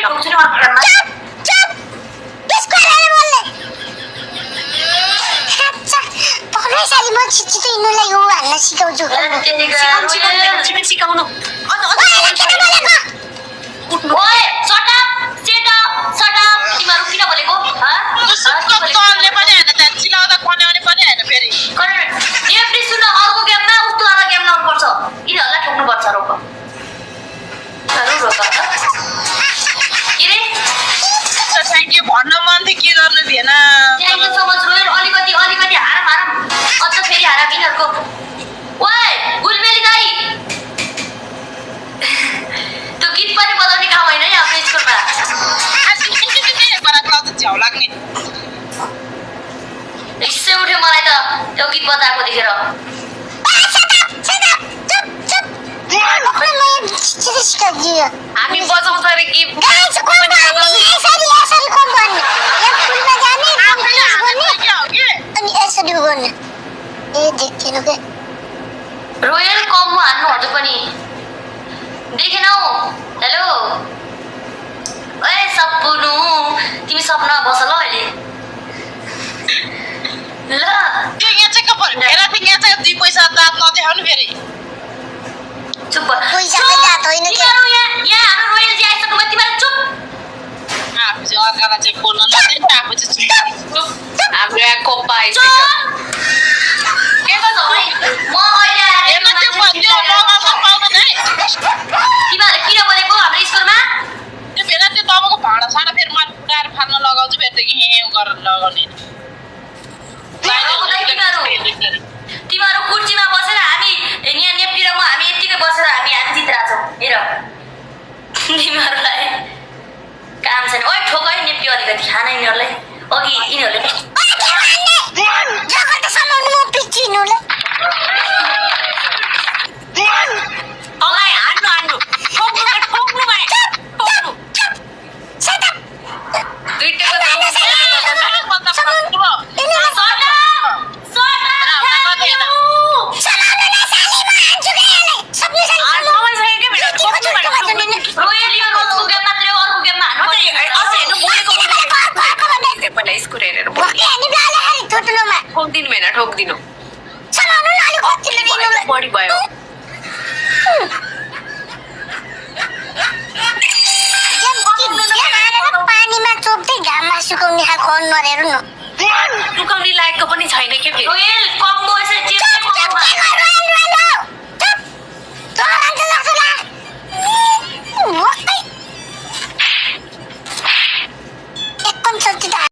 ठोक्छु नि म म छिटो इनुलाई उ हाल्न सिकाउँछु सिकाउनु ओए शट अप तिमीहरु किन बोलेको तलले पनि हैन त चिलाउँदा कन्याउने पनि हैन फेरि एभ्री सुन अर्को गेममा उस्तो वाला गेम लाउनु पर्छ यिनीहरुलाई ठोक्नु पर्छ रोक थ्याङ्क यू भन्न मन थियो के गर्नु थिएन thank you so much royal अलिकति हारम अझ फेरि हारम यिनीहरुको ओए गुलबेली दाइ त्यो गीत पनि बजाउने काम हैन है हाम्रो स्कुलमा झ्याउ लाग्ने रिसै उठ्यो मलाई त त्यो गीत बजाएको देखेर हामी बजाउँछ रे कि रोयल कम हान्नु हजुर पनि देखेनौ हेलो ओए सपनु तिमी सपना बस ल अहिले ल त्यो यहाँ चाहिँ कपर हेर थिङ यहाँ चाहिँ 2 पैसा दात नदेखाउनु फेरि चुप पैसाको दात होइन के यहाँ हाम्रो रोयल जी आइसक्यो म तिमीहरु चुप आफू चाहिँ अर्कालाई चाहिँ बोल्न नदिन्छ आफू चाहिँ चुप हाम्रो यहाँ कोपा आइसक्यो के गर्छ है म अहिले हेर्न त्यो भन्दियो लगाउन पाउँदैन है तिमीहरु किन बोलेको हाम्रो स्कुलमा त्यो फेरि त्यो तपाईँको भाडा साडा फेरि म उडाएर फाल्न लगाउँछु फेरिदेखि हे गरेर लगाउने तिमीहरु कुर्सीमा बसेर हामी यहाँ नेप्टी र म हामी यतिकै बसेर हामी जितिरहेको छौँ हेर तिमीहरुलाई काम छैन ओइ ठोक है नेप्टी अलिकति खाना यिनीहरुलाई अघि यिनीहरुले अलाई हान्नु ठोक्नु ठोक्दिनु बढी भयो पानीमा चोप्दै घाममा सुकाउने खालको अनुहार हेर्नु न सुकाउने लायकको पनि छैन के फेरि रोयल